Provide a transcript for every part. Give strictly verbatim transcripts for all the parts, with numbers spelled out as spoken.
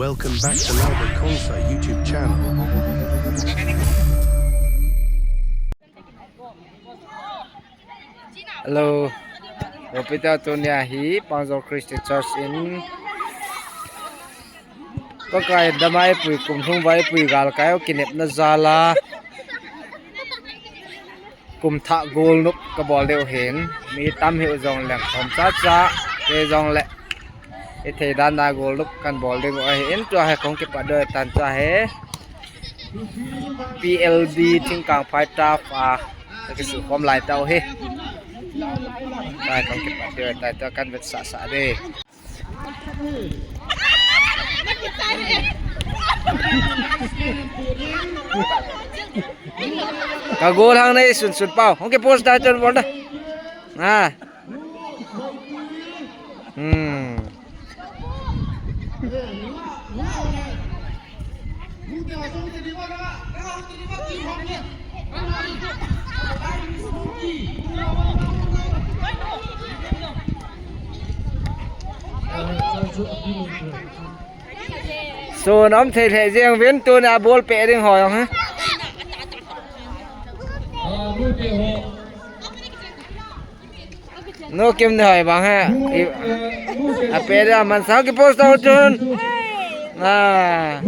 Welcome back to Lalbert Concert YouTube channel. Hello. Hopi tau, tunia hi Pangjo Christian Church in Pakai damai pui kum thum vai pui gal kai u kinepna jal a kum thah golnop ka bol diu ahin, mi tam hiu jongleng thom cha cha te jongle i thei dan a golnop kan bol ding u ahin, tua hi kong kipat diu tan, tua hi P L D Thingkangphai turf a ka kisukhom lai tau hi. Tua hi kong kipat diu tan, tua kan vetsah sah ding. Ka goal hang nei sun sun pau. Hong ke post da chun bol da. Na. Hmm. Sun um thei thei jeng uvin, tunia ball pe ding ho jong hi. Nu Kim ni hoi bang hi. A pe dia man sang ki post out chun. Ah.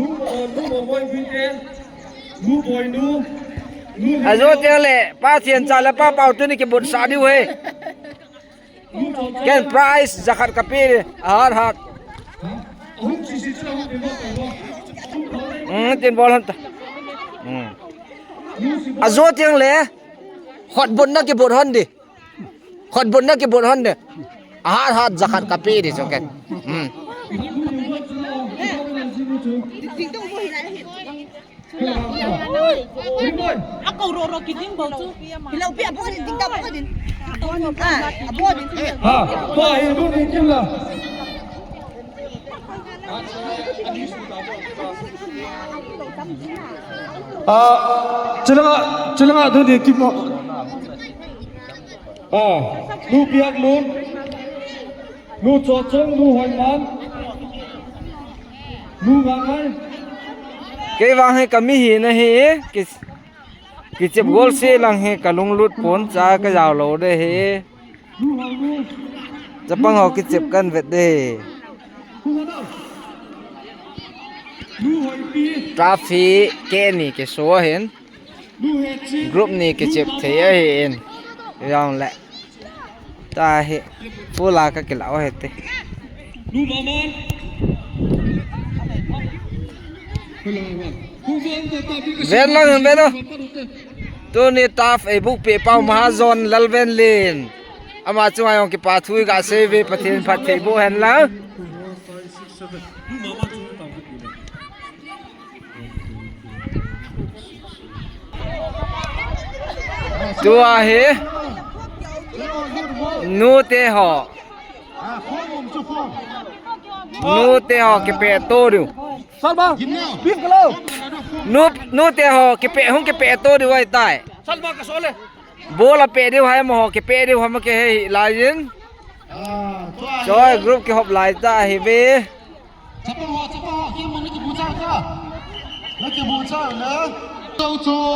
Ajo tiang le, Pa Thian cha le Pa Pau tuni kibut sa diu hi. Ken prize jakhat ka pe, ahat hat. Hmm, tin bol hon ta. Hmm. Ajo tiang le, hot bun na kibut hon di. Hot bun na kibut hon di. Ahat hat jakhat ka pe di so ken. Hmm. A ko ro ro ki ding bol chu. Hilou pi a bol din, ding ta bol din. A, a bol din. Ha, pa hi du ni kim la. A, chilanga, chilanga du ni kim mo. A, nu piak lun. Nu Chochong, nu Hoiman. Nu Vangai. Kei vang hi ka mi hi na hi, ki, kichep gol se lang hi ka lunglut pon cha ka jao lou de hi. Nu Hoiman. Chapang ho kichep kan vet de. Nu Hoipi. Trophy ke ni ke so hin. Group ni kichep thei ahin. Jong le. Ta hi. Pula ka kila o hete. Ven lang, ven lang. Tuni taf ei buk pe pau Mahajon Lalvenlin. Ama chunga jong kipa thu i ga sei ve, Pathen phatthei boh hen lang. Tua hi. Nute ho. Nute ho kipe to diu. Salma, bip kalo. Nu, nute ho kipe, hung kipe to diu ai tai. Salma ka sole. Ball a pe diu hai mo ho kipe diu ham ke he lai in. Choi group kihop lai ta hi ve.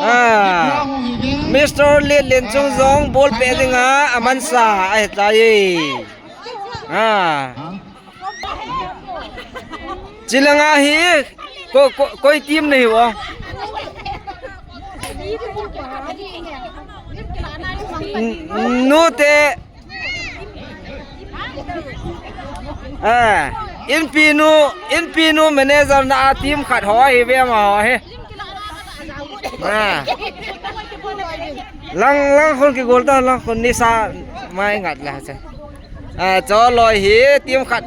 Ah. Mister Lit Len Chung jong ball pe dinga amansa ahi tai. Ah. Chilanga hi ko, ko, koi team nei ho. Nute. Eh, Inpinu, Inpinu manager na a team khat ho hi ve ma ho hi. Ah. Lang, lang khun kigol ta, lang khun nisa mai ngat la cha. Ah, cho loi hi team khat.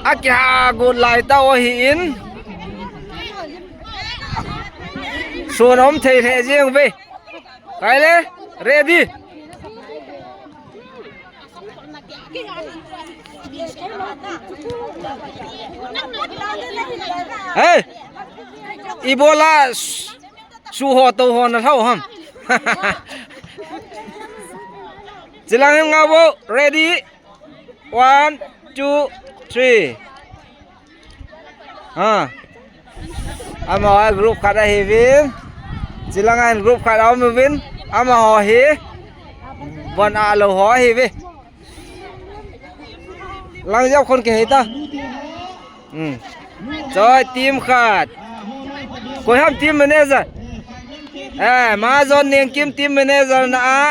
A kiha got lai ta o hi in. Sun um thei thei jeng ve. Kai le, ready. Hey! Ibola s-, su ho to ho na thau ham. Chilang ngabo, ready. One, two, three. Ha. Amaho group khat ahiuvin. Chilanga hin group khat aum uvin. Amaho hi. Von alou ho ahiuve. Lang jep khon kihei ta. Hmm. Choi team khat. Koi ham team manager. Eh, Majon Nengkim team manager na a.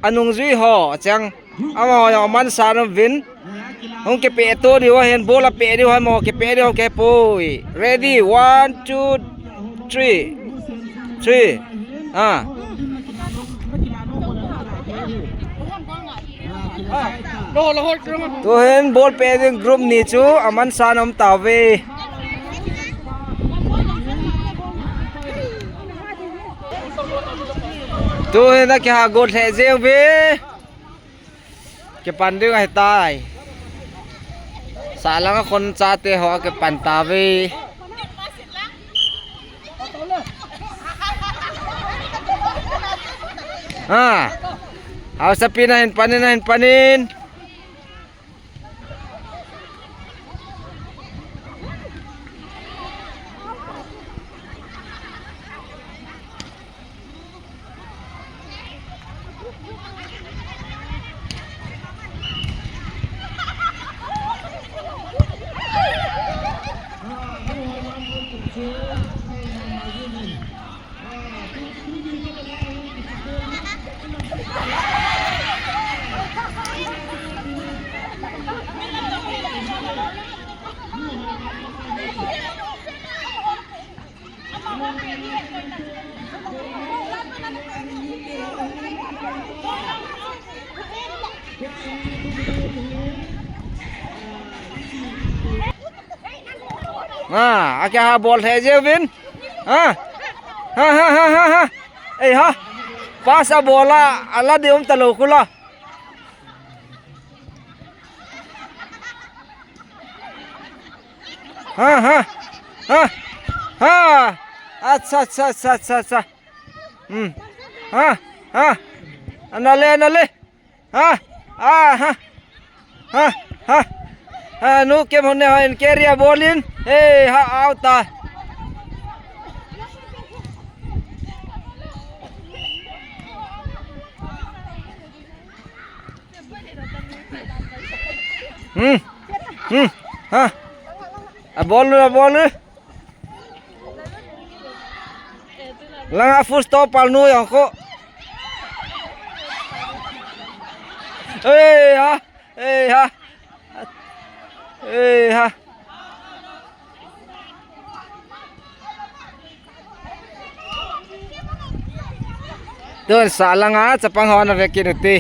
Anung jui ho chang. Amaho jong aman sa nom uvin. Hung kipe to diu ahin, ball ape diu ahin, amaho kipe diu kipui. Ready, one, two, three. Three. Ah. Tuhin ball pe ding group ni chu aman sa nom tauve. Tuhin akiha goal lheh jeng uve. Kipan ding ahitai. Sahlanga khon chate ho akipan tauve. Ha. Haosapi na hin panin, na hin panin. Ah, akiha ball lheh jeng uvin. Ha. Ha, ha, ha, ha, ha. Ei ha. Pass a ball a, ala de um talou khu la. Ha, ha. Ha. Ha. Acha, acha, acha, acha, acha. Hmm. Ha. Ha. Anale, anale. Ha. Ah, ha. Ha. Ha. Ha. Nu kem hon ne ha en keria bolin. Hey, ha, auta. Hmm. Hmm. Ha. A ball, a ball. Langa full stop pal nu jong khu. Ei ha. Ei ha. Ei ha. Tun sahlanga chapang ho ana vekit ute.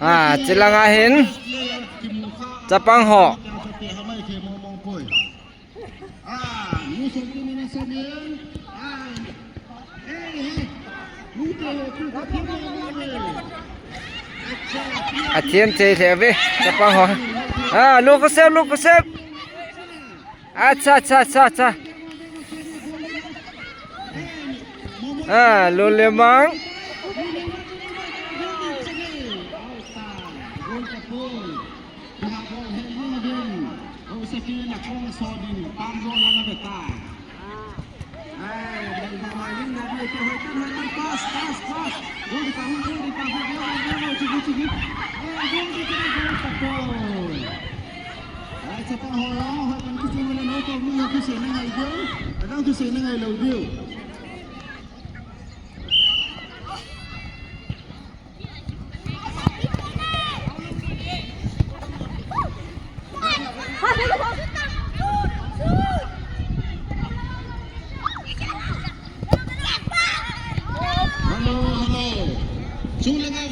Ah, chilanga hin chapang ho. Athem thei lheh ve, chapang ho. Ah, Lukasep, Lukasep. Acha, acha, acha, acha. Ah, Lule Mang.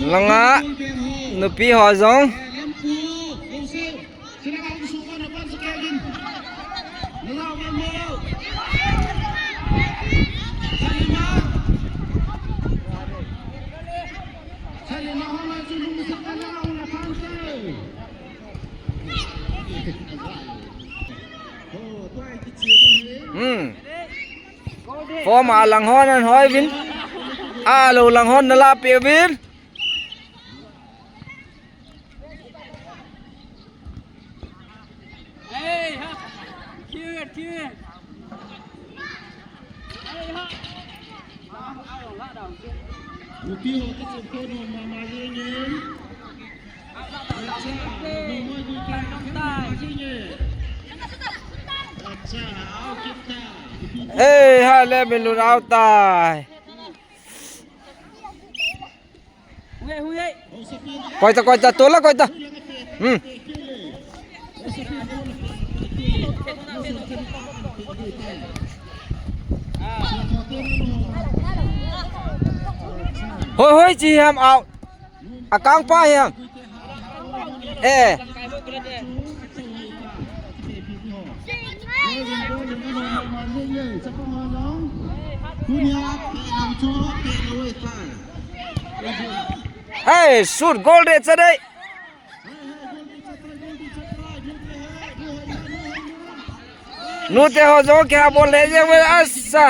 Langa nupi ho jong. Hmm. Form a lang hon an hoi vin. A lo lang hon na la pe vin. Ei, ha le, min lut out tai. Koi ta, koi ta, tola koi ta. Hmm. Hoi, hoi, chi ham out. Akang pa ham. Eh. Hey, shoot, goal de chadai. Nute ho jo kya bol le je, asa.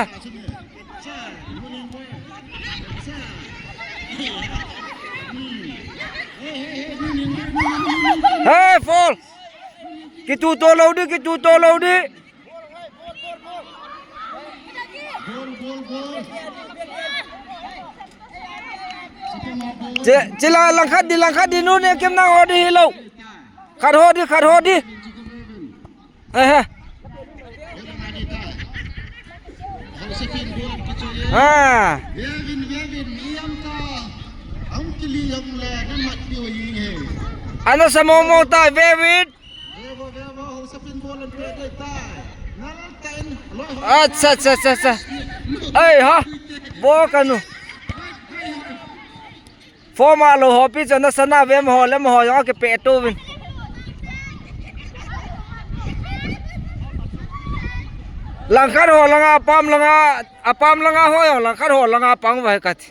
Hey, foul. Kitu to lou di, kitu to lou di. Che, che la langkhat di, langkhat di, nune kim nang ho di hilou. Khat ho di, khat ho di. Aha. Ah. Ana sa mong mong ta, David. Acha, acha, acha, acha. Ai ha. Bo kanu. Form a lou ho pi chu nasa na ve, amaho le amaho jong akipe tou vin. Langkhat ho langa, apam langa, apam langa ho jong langkhat ho langa pang uve kati.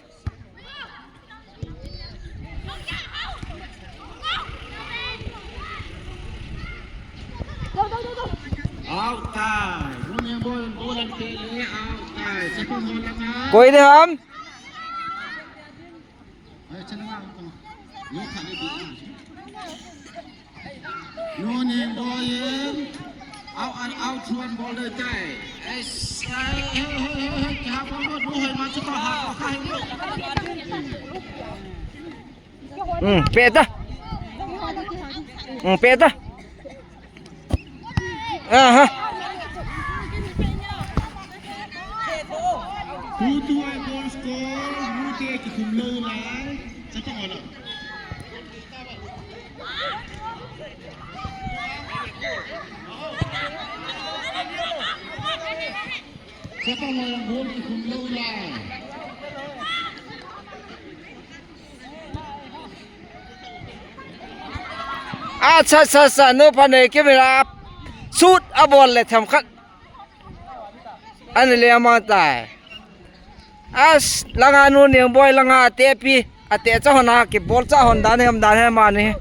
Out tai. Nune bol, bol an pe le, out tai. Sapung ho langa. Koi de ham? Nune bol in. Out, out, out, one ball de tai. Ai, ai, hei, hei, hei, hei, kya bol, bol, bol, hei, ma chuta ha, ha, hei. Hmm, pe ta. Hmm, pe ta. Aha. Two two a goal score, Mute kikhum lou lai. Chapang wala. Chapang wala goal kikhum lou lai. Acha, acha, acha, nu pha nei kimila. Shoot abol le themkhat. Ani le ama tai. As, langa nu Nengboi langa atepi. Ate cha hon a kibol cha hon dan hem dan hem ani.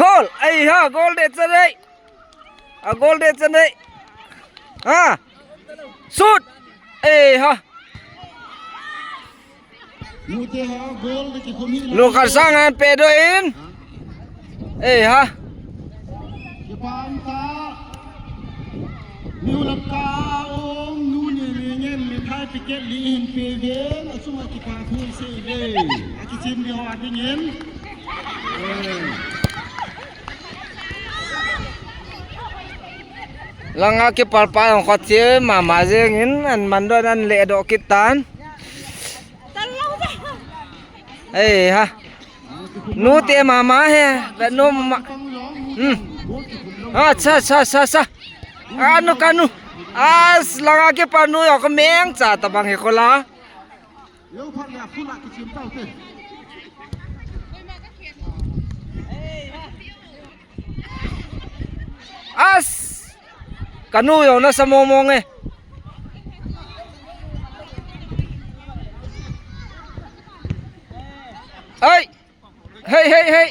Goal! Ai ha, goal de cha dei. A goal de cha dei. Ha. Shoot. Ai ha. Lungkhat sang an pe doh in. Ei ha. Langa keeper pa jong kho thei mama jeng in, an man doh in an le doh kit tan. Ei ha. Nu te mama he, ve nu mama. Hmm. Acha, acha, acha, acha. Anu kanu. As langa keeper nu jong ka meng cha tabang he kola. As! Kanu jong nasa mong mong e. Ai! Hei, hei, hei!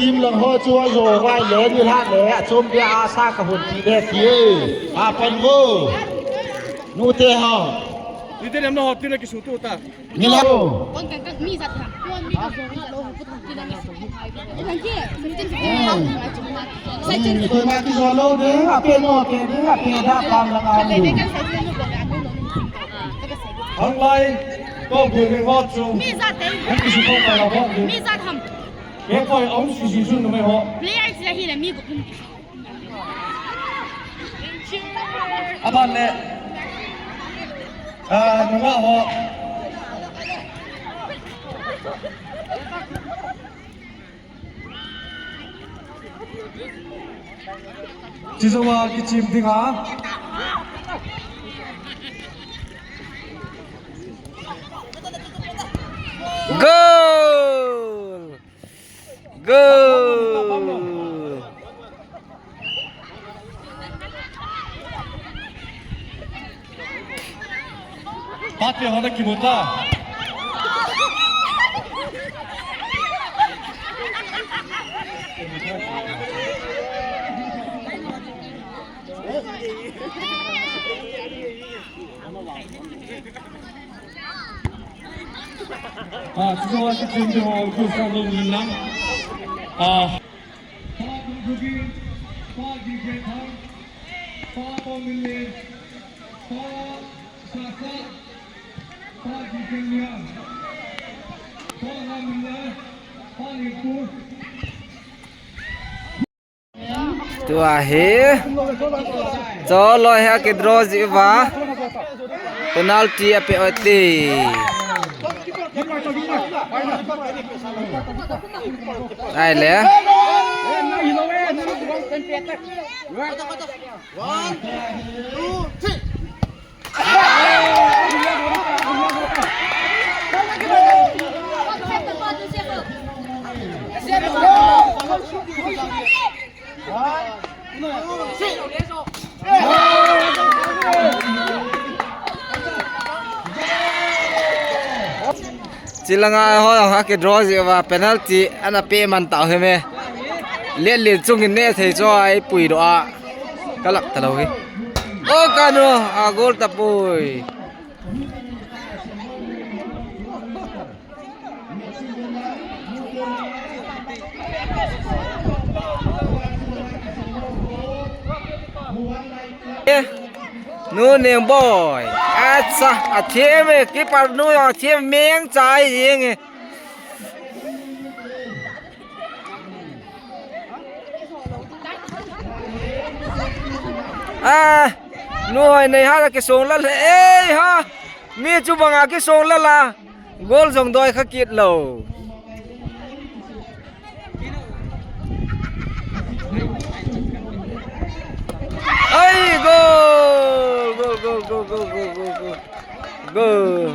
team lang ho chu ajo vai le, nilhah le, achom dia asa kahon ti le ti e. Apan vo. Nute ho. Nute nem na ho, tina kisutu ta. Nilhah. Koima kijo lou ding, ape mo, ape ding, ape da pam lang a ni. Hanglai, ko bu ni ho chu. Hang kisutu ta la ho. Ke koi aum sisi chu numei ho. Aban le. Ah, nunga ho. Chijouva kichim dinga. Goal! Goal! Pate hona kimuta. Ah, chijouva kichim ding ho, ku sa lo ni lang. Ah. Pa Bugin, Pa Gigethang, Pa Pongminlen, Pa Sasa, Pa Gikenya, Pa Hamla, Pa Nipu. Tua hi. Cholo hi akidraw jiuva. Penalty ape uve ti. Ai le. One, two, three. Chilanga ho akidraw jiuva penalty ana pe man tau hi me. Let le chungin ne thei chu ai pui doh a. Kalak talou hi. O kanu a goal tapoi. Eh, nu Nengboi. Acha, athem e, keeper nu jong athem meng chai jeng e. Ah, nu hoi nei ha la kisong la le. Ei ha. Mi chu banga kisong la la. Goal jong doi kha kit lou. Ai, goal! Goal, goal, goal, goal, goal, goal, goal. Goal.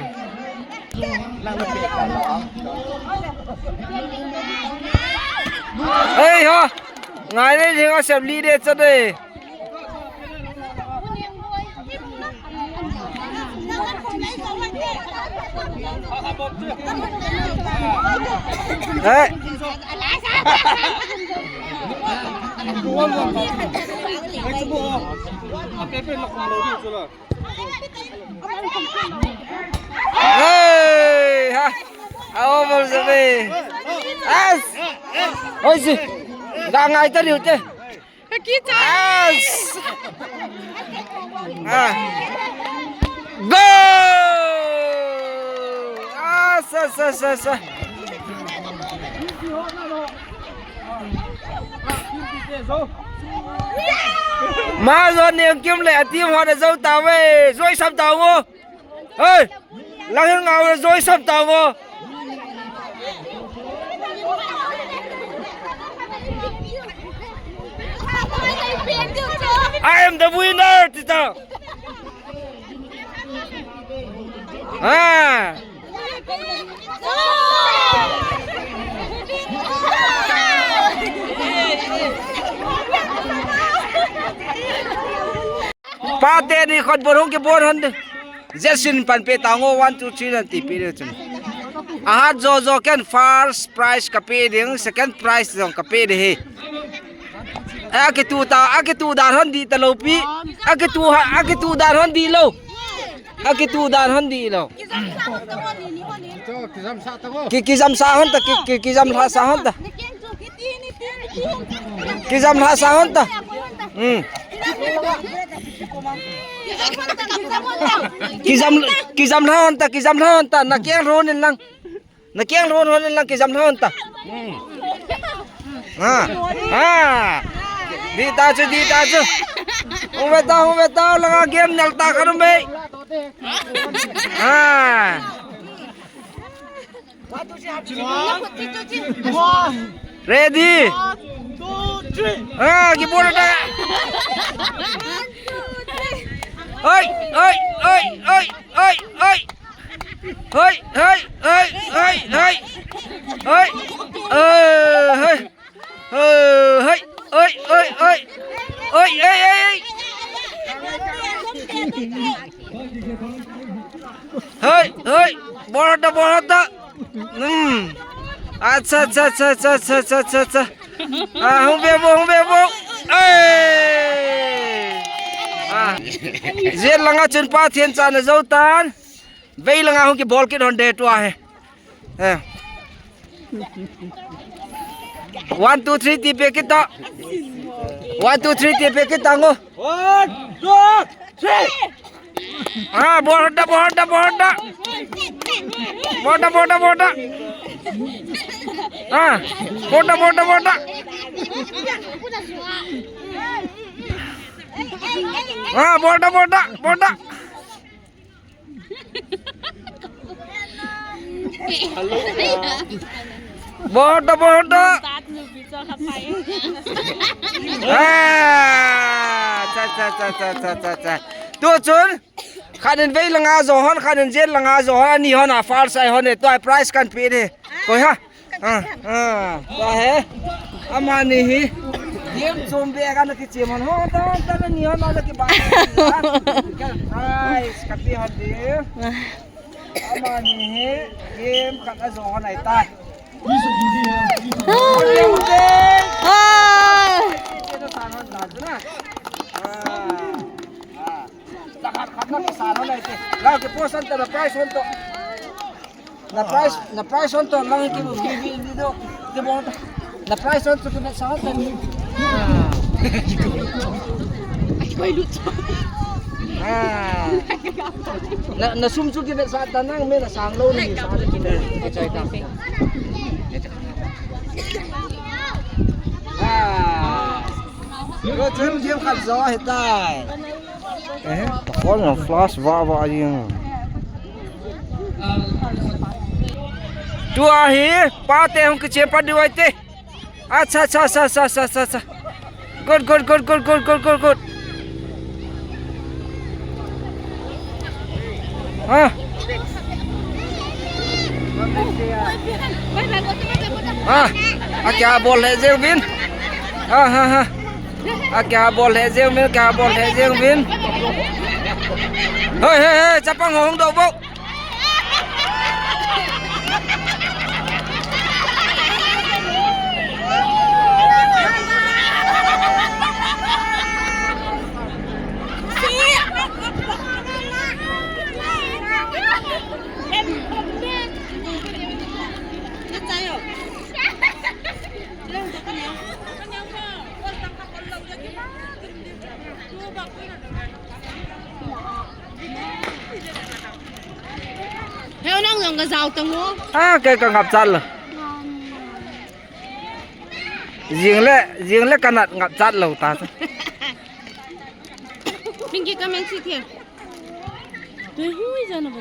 Ei ha. Ngai nei jing a sem li de cha de. Hey. Hey, ha. Awo bol sabe. As. Oi si. Ga ngai ta liu te. Ka kicha. As. Ah. Go! Ah, sa, sa, sa, sa. Ma jo ni kim le a team ho na jo ta ve. Joi sam ta ngo. Hey! Lang hin ngau le joi sam ta ngo. I am the winner, tita. Ah. Pate ni khut bol hung kibol hon de. Jason pan pe ta ngo, one, two, three nan ti pe de chun. Ahat jo jo ken first prize ka pe ding, second prize jong ka pe de he. A kitu ta, a kitu dan hon di ta lou pi. A kitu ha, a kitu dan hon di lou. A kitu dan hon di lou. Ki, kijam sa hon ta, ki, ki, kijam sa hon ta. Kijam lha sa hon ta. Hmm. Kijam, kijam lha hon ta, kijam lha hon ta. Na keng ron in lang. Na keng ron hon in lang kijam lha hon ta. Hmm. Ha. Ha. Di ta chu, di ta chu. Hung ve ta, hung ve ta, langa game nel ta kha nu mei. Ha. One, two, three. Ready? One, two, three. Ah, kibol ta. Oi, oi, oi, oi, oi, oi. Oi, oi, oi, oi, oi. Oi. Eh, oi. Hoi, hoi, hoi, hoi. Hoi, hoi, hoi. Hoi, hoi. Bol hon ta, bol hon ta. Hmm. Acha, acha, acha. Ah, hung ve vo, hung ve vo. Ei. Ah. Jet langa chun Pathen cha na jo tan. Vei langa hung kibol kit hon de tua he. Eh. One, two, three, ti pe kit ta. One, two, three, ti pe kit ta ngo. One, two, three. Ah, bol hon ta, bol hon ta, bol hon ta. Bol hon ta, bol hon ta, bol hon ta. Ah, bol hon ta, bol hon ta, bol hon ta. Ah, bol hon ta, bol hon ta, bol hon ta. Bol hon ta, bol hon ta. Ah, cha, cha, cha. Tu chun, khat in vei langa jo hon, khat in jet langa jo hon, ani hon a first ai hon e, tua prize kan pe de. Koi ha? Ah, ah, tua he. Amani hi. Game chom be ka na kichem hon. Ho, ta, ta, na ni hon, na kiba. Guys, ka pi hon di. Amani hi. Game ka ka jo hon ai ta. Ah. Ah. Khat, khat na kisa na lai te. Lang kipost hon ta na prize hon to. Na prize, na prize hon to lang ki, ki, ki, ki do. Kibol ta. Na prize hon to kivetsah hon ta. Ah. Na, na sum chu kivetsah ta nang me na sang lou ni sa kivetsah ta. Ah. Ro chun game khat jo ahitai. Eh, kon flash va va jing. Tua hi, pate hung kiche pa diu ahi te. Acha, acha, acha. Good, good, good. Ha. Ha. A kya bol hai jeng vin. Ha, ha, ha. A kya bol hai jeng vin, kya bol hai jeng vin. Hei, hei, hei, chapang hung do bo. Heu nang jong ka jao tang o. Ah, kei ka ngap chat lou. Jing le, jing le ka nat ngap chat lou ta. Pinky, come and sit here. Tui hui jana ba.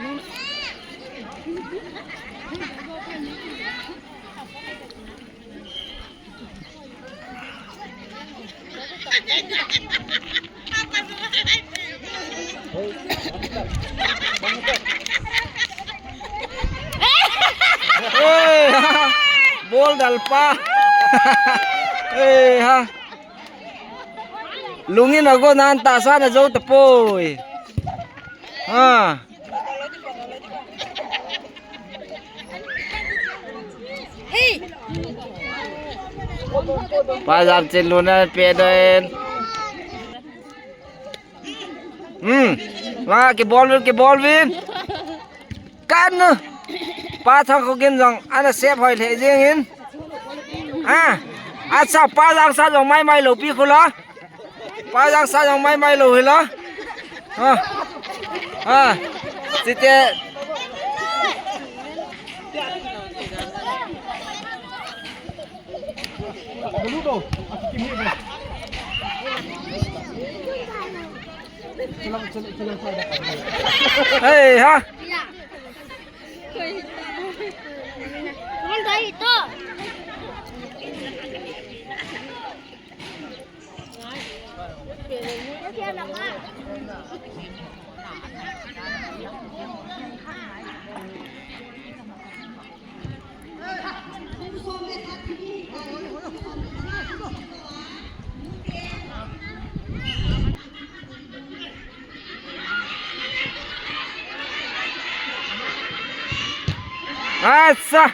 Ei, ha, bol dal pa. Ei, ha. Lungin ago nan ta sa na jo ta poi. Ha. Pa jam chin luna pe den. Hmm. Wa, kibol vin, kibol vin. Kan nu. Pa Thang Khogin jong ana sep hoi lheh jeng in. Ah. Acha, Pa Jangsa jong mai mai lou pi khu la. Pa Jangsa jong mai mai lou hi la. Ah. Ah. Chite. Hei, ha. Acha.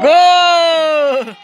Goal!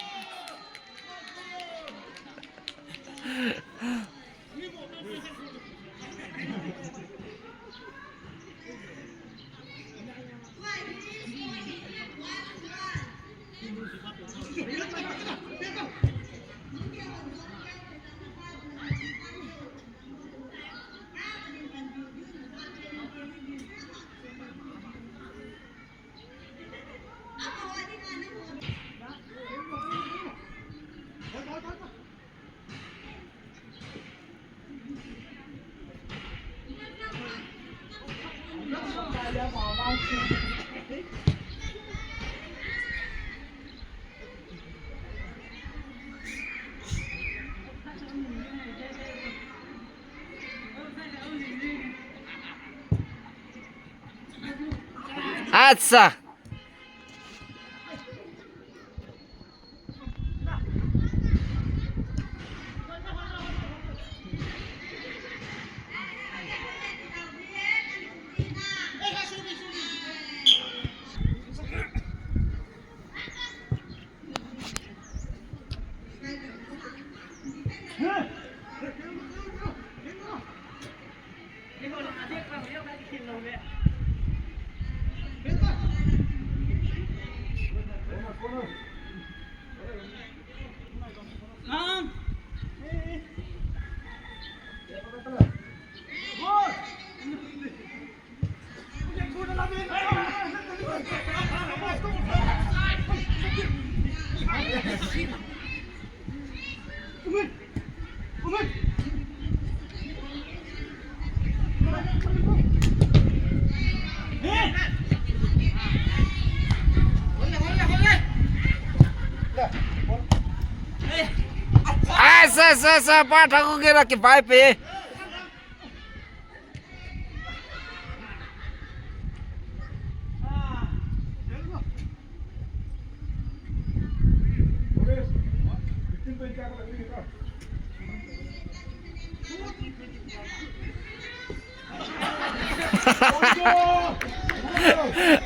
Acha. Asa, asa, asa, pa thaku kira ki pai pe.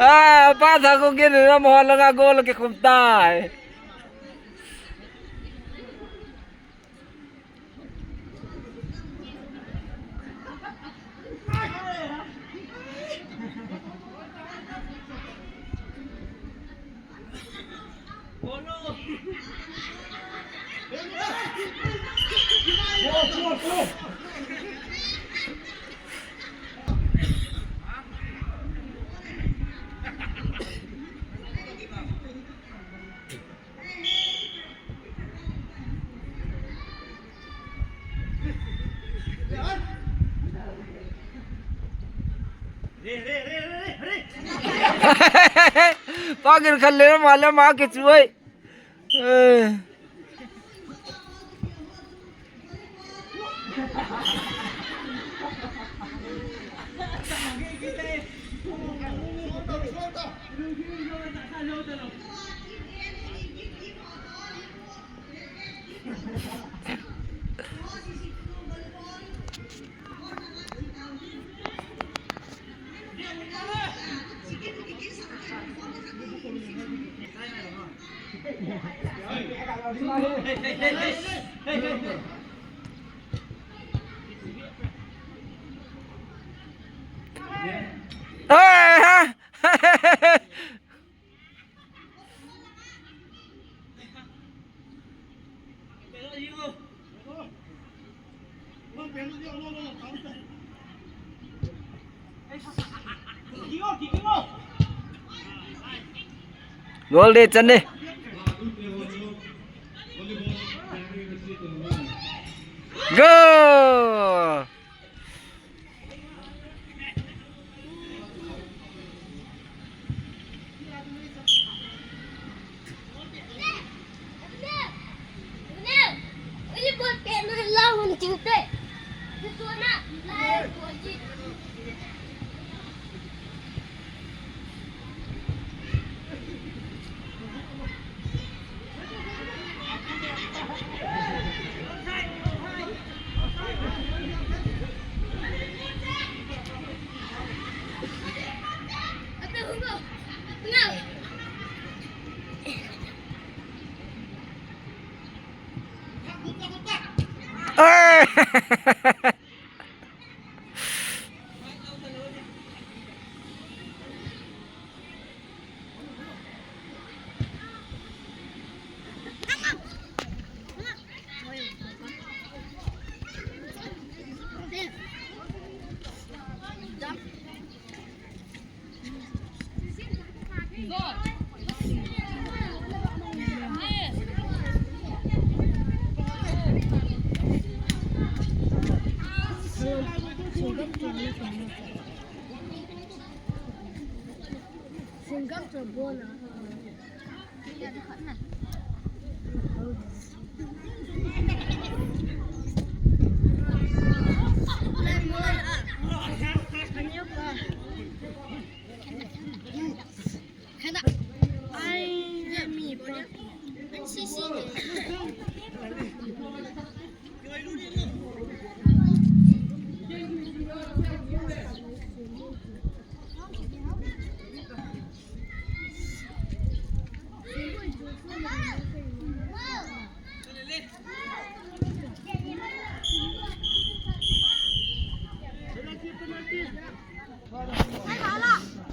Ah, pa thaku kira mo langa gol kikhum tai. Pagin khalle male ma ke chuai. Eh. Goal de, chan de. Goal.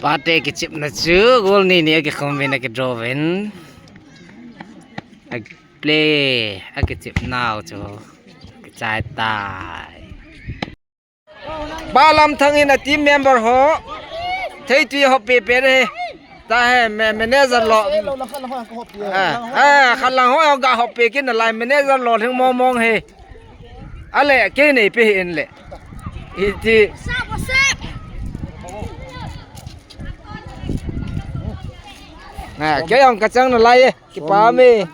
Pate kichepna chu goal ni ni akikhum uvin akidraw uvin. Play, akichep nau chu. Kichai tai. Balam Thang in a team member ho. Thei tui ho pe pe he. Ta he, ma-, manager lo. Ah, ah, khalang ho ga ho pe kin a lai manager lo hing mong mong he. Ale, ke nei pe in le. Iti. Ah, ke ong kachang na lai e. Kipa me.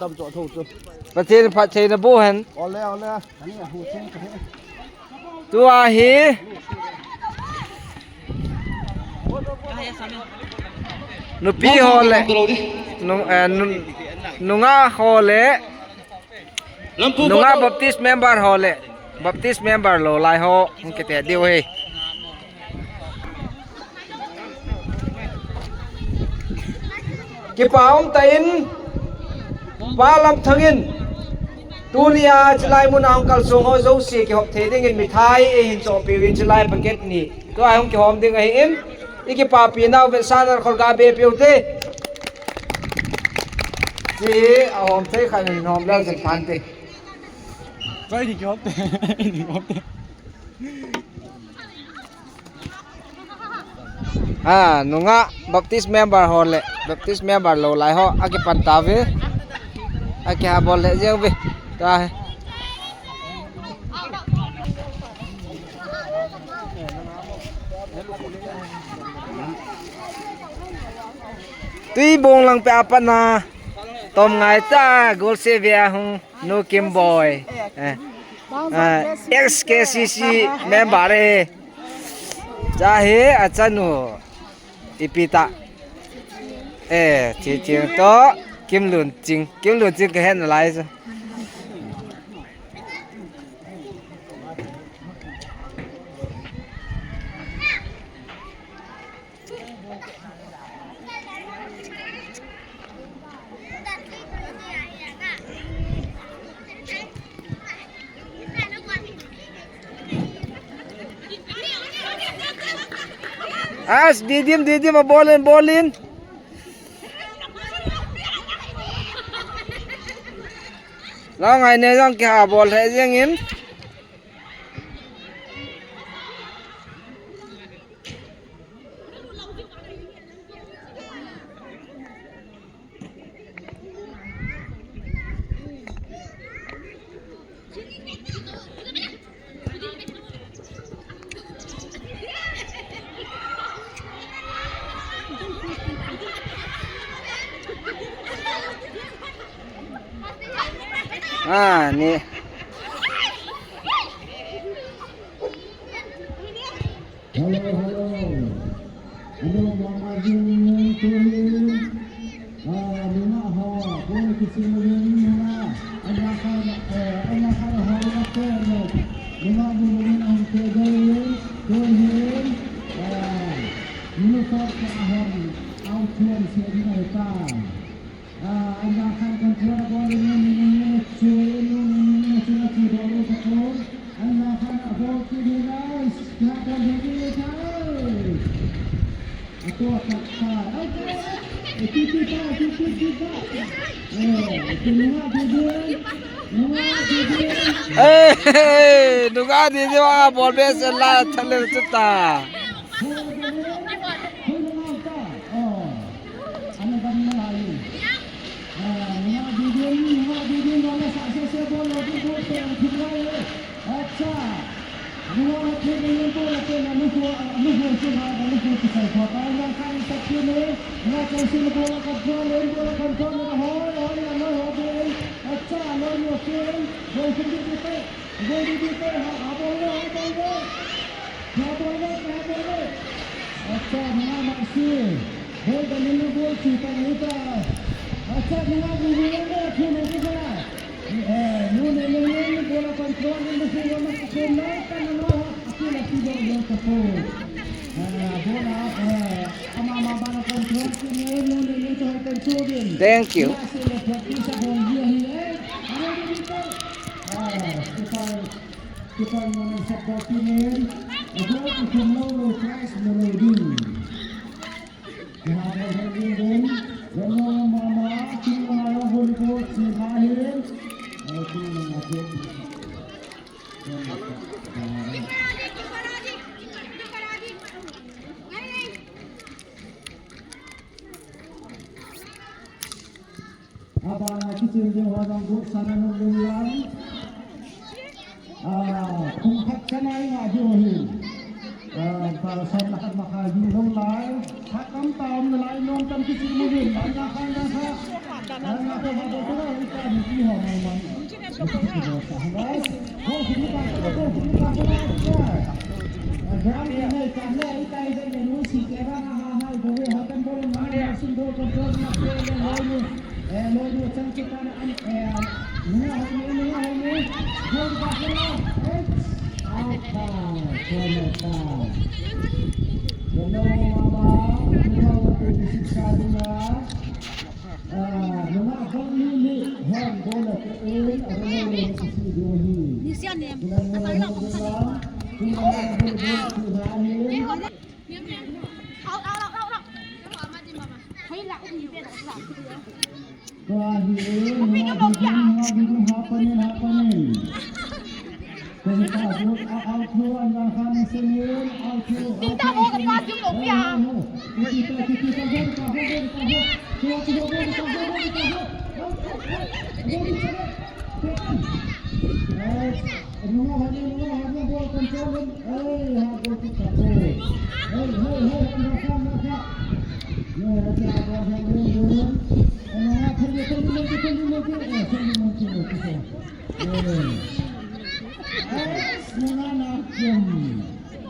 Pathen phattheina boh hen. Ole, ole. Tua hi. Nupi ho le. Nung, eh, nun-, nungah ho le. Nungah Baptist member ho le. Baptist member lou lai ho. Hung kite diu hi. Kipa um ta in, Balam Thang in, tunia chilai muna hung kalsong ho jouse kihop thei dingin mithai eihin chohpeh uvin chilai packet ni. Tua hung kihom ding ahin, ikipapi nau vetsahnan kholgah be peh ute. Chi hi ahom thei khat in hom leu jin phante. Pai ni kihop te, ni kihop te. Ha, nungah Baptist member ho le, Baptist member lou lai ho, akipan tave. Akiha bol le jeng ve. Ta he. Tui bong lang pe apat na. Tom ngai ta, goal se ve ahung. Nu Kim Boy. Eh. Ah, ex K C C member e. Cha hi achanu. Ipi ta. Eh, chi chi to. Kim Lun Ching. Kim Lun Ching kahen nalai chu. As, Didim, Didim, a ball in, ball in. Lang ai ne jong kiha bol he jeng in. Ah, ni. Hello, hello. Hello, Mama Jin, Tuhin. Ah, nungah ho, bol kisin uvin nungah. Anya kha, eh, anya kha ho na te no. Nungah bu uvin ang te dei, Tuhin. Ah, nungah ka ahon, au chuan se ni ta. Ah, anya khan control a bol in, in, in, in, chu, in, in, in, in, chu, na chu, bol u ta ko. Anya khan a bol ki ni guys. Kya bol hi ni guys. A to ta ta. Ai, ai, ai. Eh, ti, ti, ta, ti, ti, ti, ta. Eh, ti, nungah, ti, ti. Nungah, ti, ti. Eh, nungah, ti, ti, wa, bol be se la, thale chu ta. Bol be se la, thale chu ta. Oh. Ana dam na lai. Ah, nungah Didin, nungah Didin, nungah sa se se bol lo, bol bol pe ang thum lai. Acha. Nungah na thei na yen bol la pe na luhu, luhu se na, na luhu se sai ko. Pa yang kan sa pe ne. Nungah sa se na bol la control le, bol la control le, hoi, hoi, na hoi, hoi. Acha, lo yo ke. Bol kum di pe. Bol di pe. Ha, ha, bol le, ha, bol le. Acha, nungah Maxi. Bol da nunu bol chu ta ngai ta. Acha, nungah bu bu le, khu ne ta. Eh, nu ne ne ne, bol a control ne, khu wa ma khu na ta na no. Acha, la si bol bol ta ko. Ah, bol a, eh, ama ma ba na control ne, nu ne ne to control din. Thank you. Ya se le practice bol ye hi, eh. Ano ni to. Ah, Stefan. Kipan mana sabda pinin, ago kipan lo lo prize mo lo din. Kaya ba lo din din, lo lo mama, kini mama lo volleyball, si mahi, Abana kichil ding ho jong goal sana nom ding lang. Ah, pung khat chanai nga ding ahi. Ah, pa som le khat makhai ding lou lai. Khat tam tam le lai nom tam kichil mu ding. Ban na khan na kha. Ban na kha ba to na ita ni ki ho mai mai. Ho ki ni ka ko ko ki ni ka ko. Ah, ground ni nei ka le ita ita ni nu si ke ba ha ha ha go ha tam bol ma na sin do control na ke le loi ni. Eh, loi ni chang kita na an, eh, ni ha ni ni ha ni. Go ba ko. Out. Out. Out.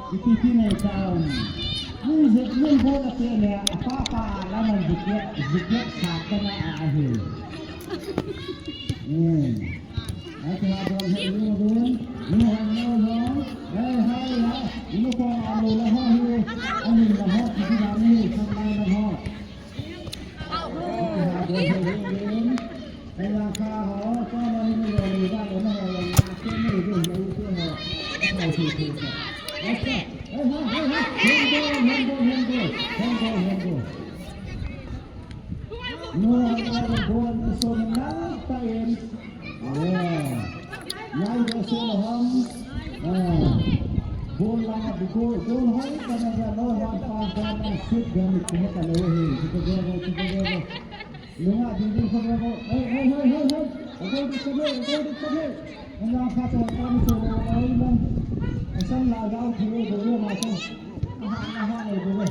Ipi ti nei taun. Mun je, mun bol a te le, a pa pa la man wicket, wicket sa ka na a ahi. Hmm. Ai ka bol he lu dun, lu han lu lu. Hey, hey, hey. Lu ko a lu la ho hi. A lu la ho, ki ti la ni, sa la la ho. Nunga ding ding kho kho. Hey, hey, hey, hey, hey. Agoi dik kho, agoi dik kho. Nunga kha to tam so lo ai man. Asan la dau kho lo ma so. Aha, aha, lo lo.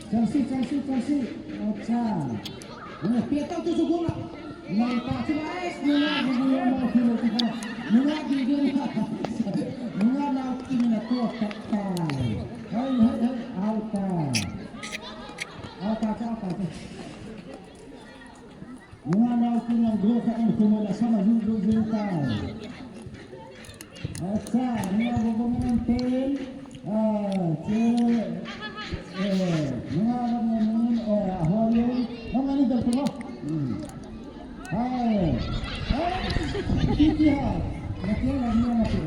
Chelsea, Chelsea, Chelsea. Acha. Pia tau tu sukuma. Nai pa tu ai, nunga di dia mau tu tu. Nunga di dia. Nunga nau tu na tu tak tak. Hai, hai, hai, auta. Auta, auta, auta. Nunga nau kinang gol kha in khumala sama yu yu yu ta. Acha, nunga bobo ngan ten. Ah, che, eh, nunga bobo ngan, eh, ahoye. Nunga ni dal ko. Hmm. Hai. Hai. Kiti ha. Nake la ni na ko.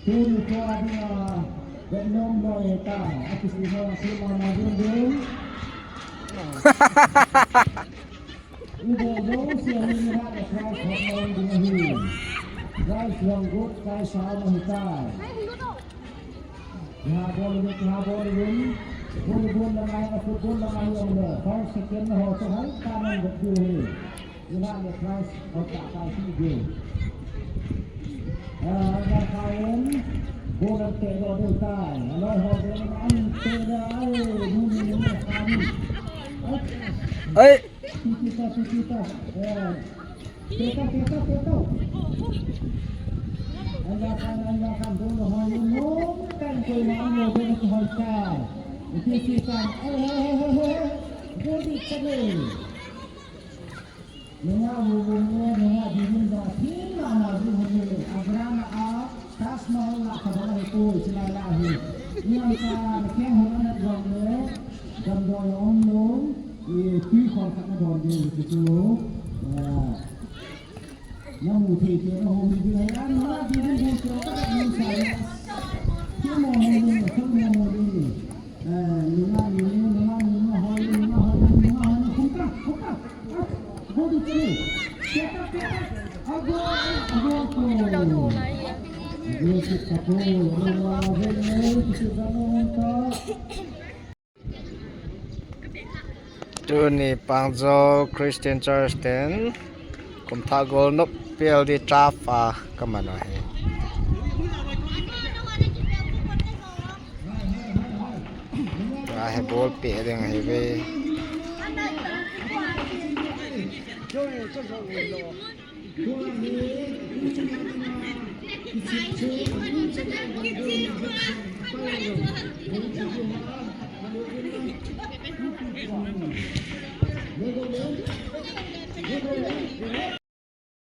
Tuni ko adinga, vetnom loi ta, akisi ho, sima na dun dun. Ibo bo si ahi ni ha ka prize hot na dun dun hi. Prize long good, prize sa na hi ta. Kiha bol uvin, kiha bol uvin. Volleyball lang ahi, football lang ahi, um le. First, second ho chu hai ta man vet diu ahi. Ina le prize ho ta ta hi diu. Ah, ina kha in, ball an teh doh diu tai. Aloi ho ball an teh doh ai, nu ni ni ni kha ni. Ai. Ai. Tiki ta, tiki ta. Eh. Peta, peta, peta. Aya kan, aya kan, dolo ho, no, kan ko na, no, dolo ko hoita. Iti, iti, kan. Eh, eh, eh, eh, eh. Dolo ko chale. Nunga hu hu ne, nunga di hun da, pin na na di hun ne. Agra na a, Taj Mahal la ka ba he ko, chila la he. Ni ang ka, na keng ho na na dolo ne. Damdawi a um nom, eh, tui khon khat nadon diu chu. Eh, namu thei thei naho hi ding ahi, an hona ding ding bol chu ka ding sa ya. Ki mo mo ding, ki mo mo ding. Eh, nunga ni, nunga ni, nunga hoi, nunga hoi, nunga hoi, khum ka, khum ka. Ah, go di chu. Peta, peta. Ah, go, ah, go, go. Go, sit ka po, nunga hoi, sit ka po. Tuni Pangjo Christian Church ten kumthah goal nop P L D draft a kaman u ahi. Ahi ball peh ding ahi ve.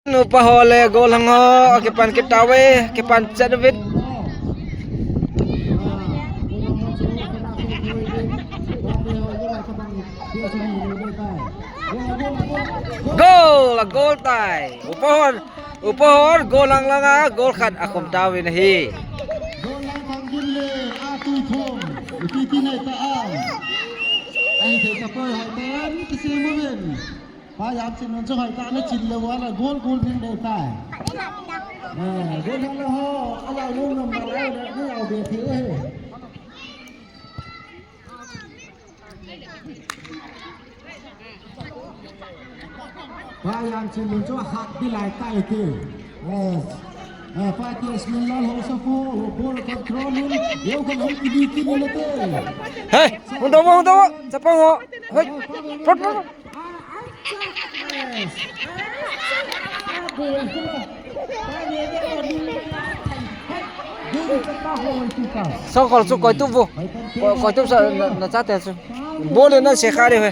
Nupa ho le gollhang ho, kipan kit tauve, kipan chet uvin. Goal, goal tai. Upa hon, upa hon, gollhang langa, goal khat akhum tauvin ahi. Gollhang thang gin le, atui thum, iti ti nei ta a. Ahi thei ta poi hoi ten, kisem uvin. Pa Yamchinlun chu hoi ta na chin le wala gol gol ding dei tai. Eh, gol hang le ho, ala lung nam na lai na, ni au be thi u he. Pa Yamchinlun chu hat di lai tai ti. Yes. Eh, pa K S Minlal ho sa fu, ball control in, yo kan hum ki di ki ni na te. Hey, hung dong, hung dong, chapang ho. Hey, prot, prot. Sokol chu koi tu vo. Koi, koi tu sa na, na cha te chu. Ball na se kha de he.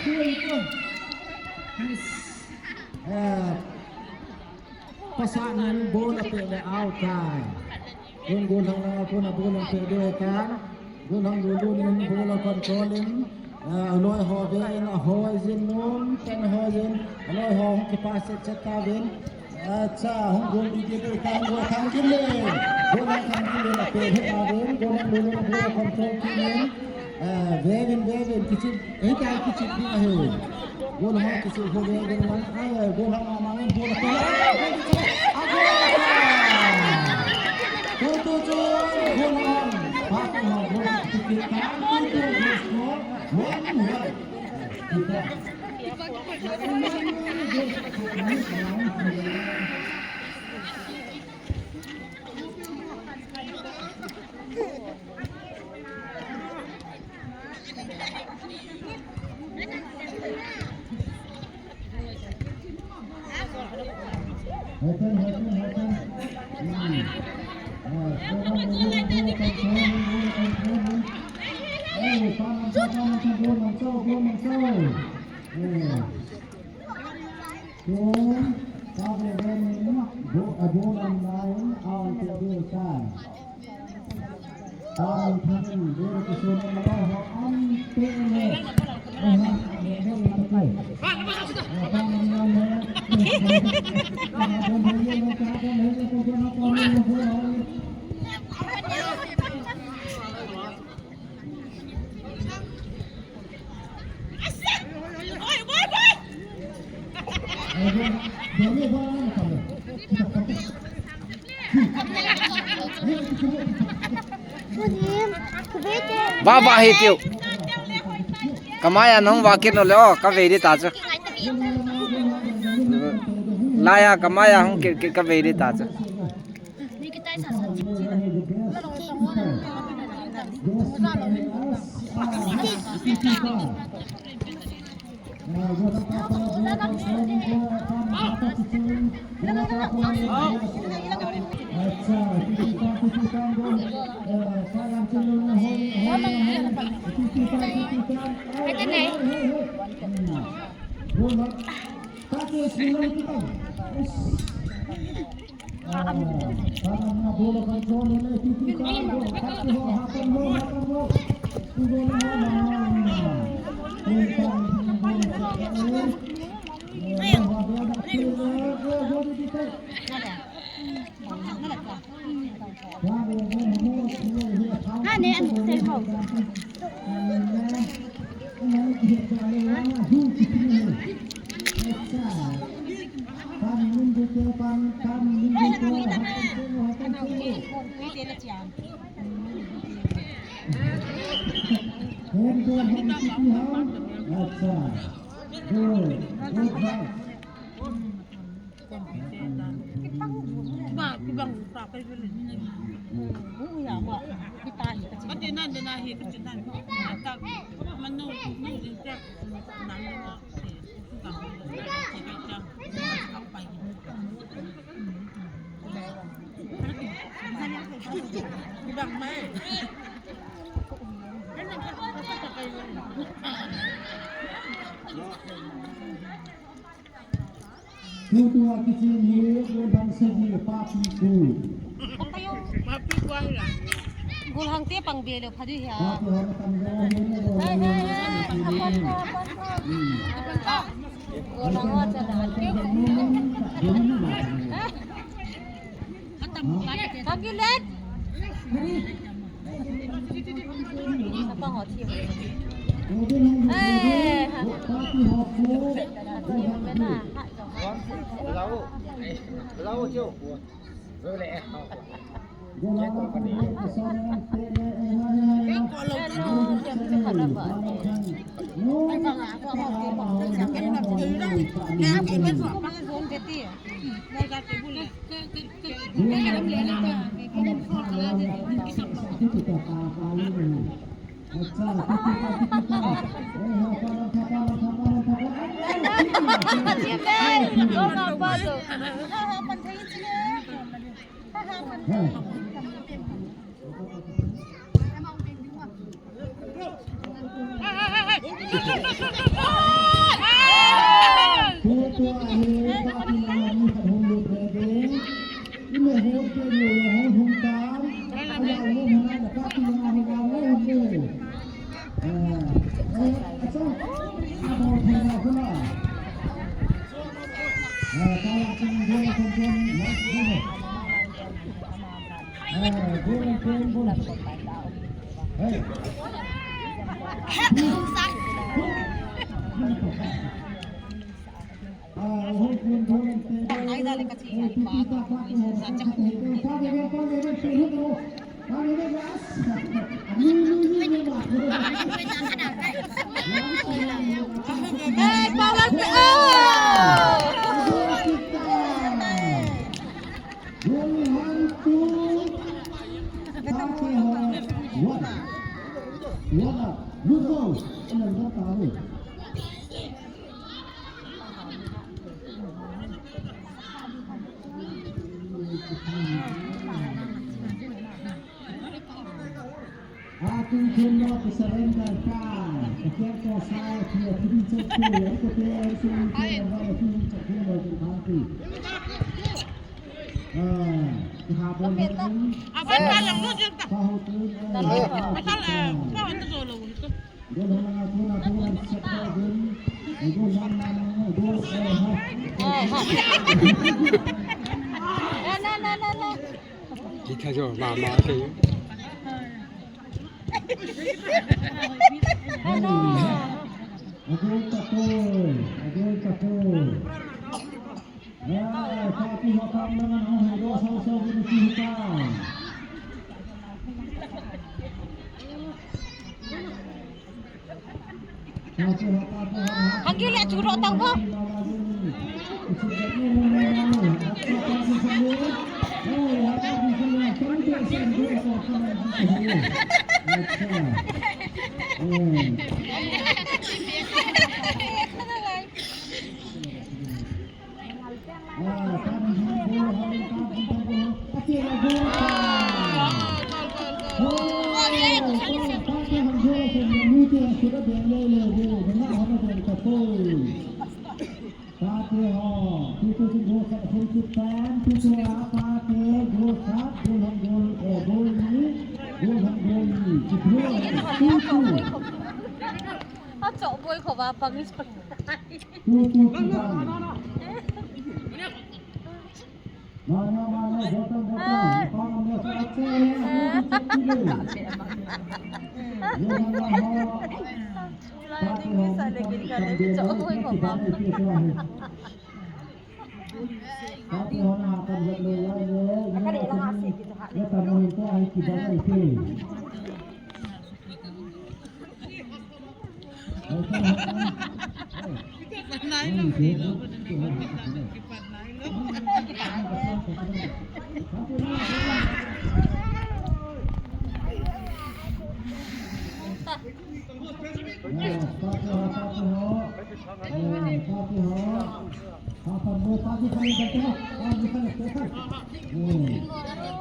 Pasal nan ball a pe le out tai. Tun gollhang langa kona ball an pe diu ahitan. Gollhang lulun in ball a control in, ah, aloi ho ve in ahoi jin nom, ken hoi jin, aloi ho hung kipa set set tauvin. Acha, hung goal di di diu ahitan, gollhang thang gin le. Gollhang thang gin le, ape he tauvin, gollhang lulun ball a control kit in. Ah, ve vin, ve vin, kichep, hitia kichep ding ahi. Gollhang kichep ho ve vin lang, ah, gollhang amang in ball a pe. Haitan, haitan, haitan. Hmm. Ah, seven, seven, seven, seven, seven, seven. Eh, pa Mangso, pa Mangso, go Mangso, go Mangso. Eh. Go, pa Mangso, go, ah, go Mangso, ah, go Mangso. Vah, vah hi tiu. Kamai a nahung vah kit nau le o, kavei ding ta chu. Lai a kamai a hung kit kit kavei ding ta chu. Tutua kichen hi, Golhang sagi, papi ku. Golhang te pang be le pha ding hia. Papi ho na tam jo hi na ro. Hai, hai, hai. Apon ko, apon ko. Golhang ho cha da. Kaki let. Apa ho thi. Eh, ha. Lau, lau, jo. Atu khen lo, surrender pa. Ka khen ko sa, khen ko sa, khen ko sa, khen ko sa. Ah, kita boleh. Apa dalam tu je tak? Tahu tu. Pasal, eh, kau tu solo gitu. Kita jo mama ke. Hangil le chu ro tang bo. Pate ho, tu tu tu goal khat a free kick tan, tu tu a pate goal khat, goal hon goal, eh, goal ni, goal hon goal ni, tu tu, tu tu. A chok boi kho ba pang is. Tu tu tu tan. Mana, mana, botang, botang. Pang ni sa che. Goal hon goal.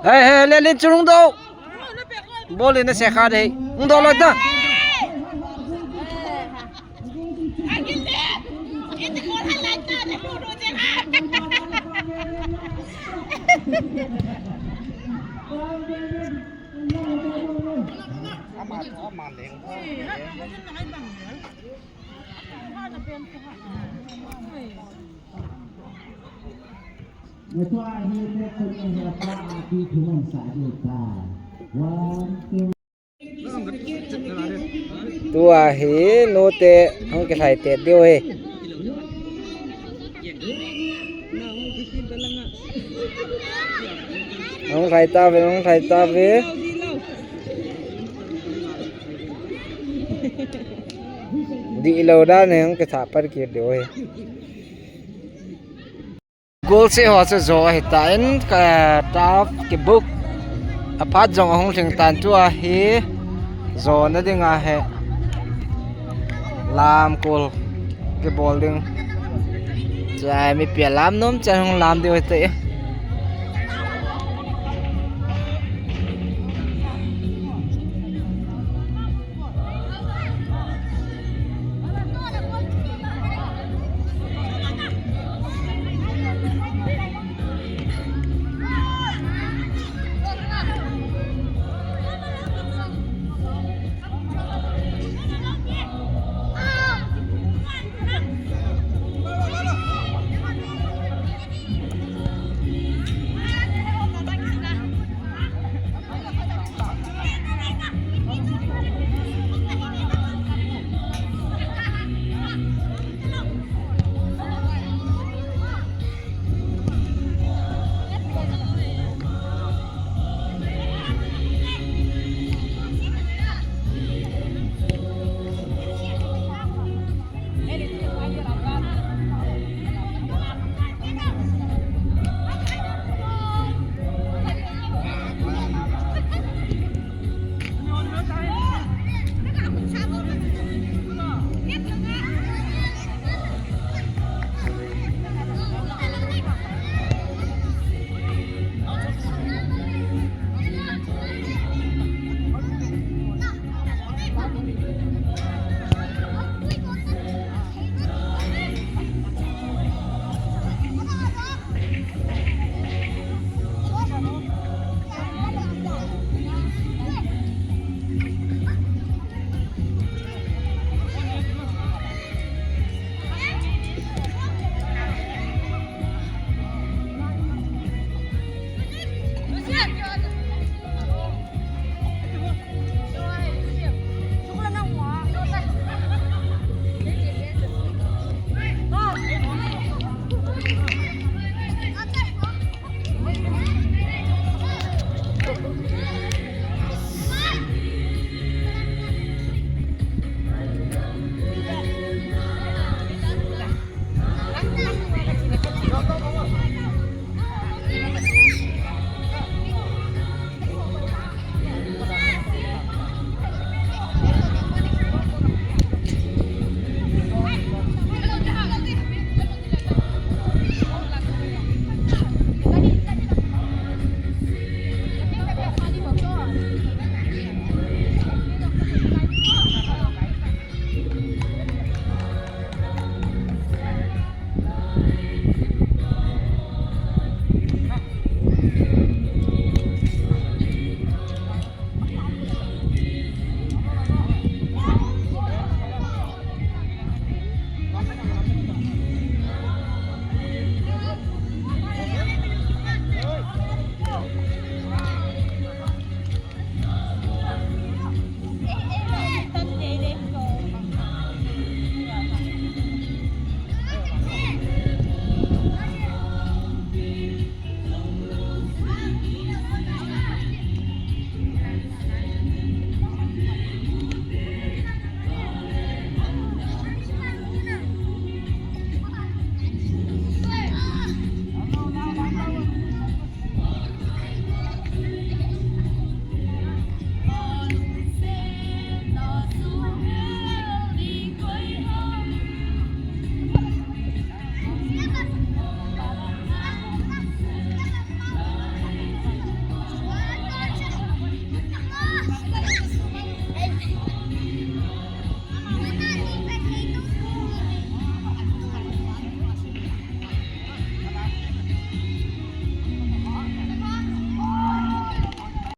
Hey, hey, le, le, churung do. Bol in a se kha de. Ung do lo ta. Tua hi note hung kilhai te diu hi. Hung lhai tave, hung lhai tave. Dihlou dan hi hung kithah pan kit diu hi. Goal se ho chu jo ahi tan, ka turf kibuk. Aphat jong ahung lhing tan, tua hi jona ding ahi. Lam goal kibol ding. Chai mipi alam nom chan hung lam diu ahi tai.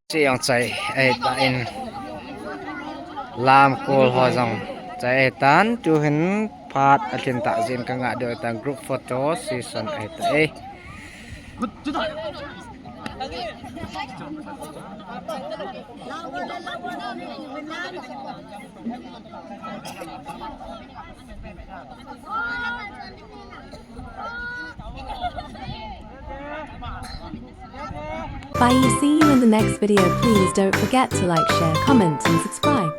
Che jong chai ahitan, lamkol ho jong chai ahitan, tuhin phat alhin tah jeh in kangah diu ahitan, group photo session ahitai. Bye, see you in the next video. Please don't forget to like, share, comment and subscribe.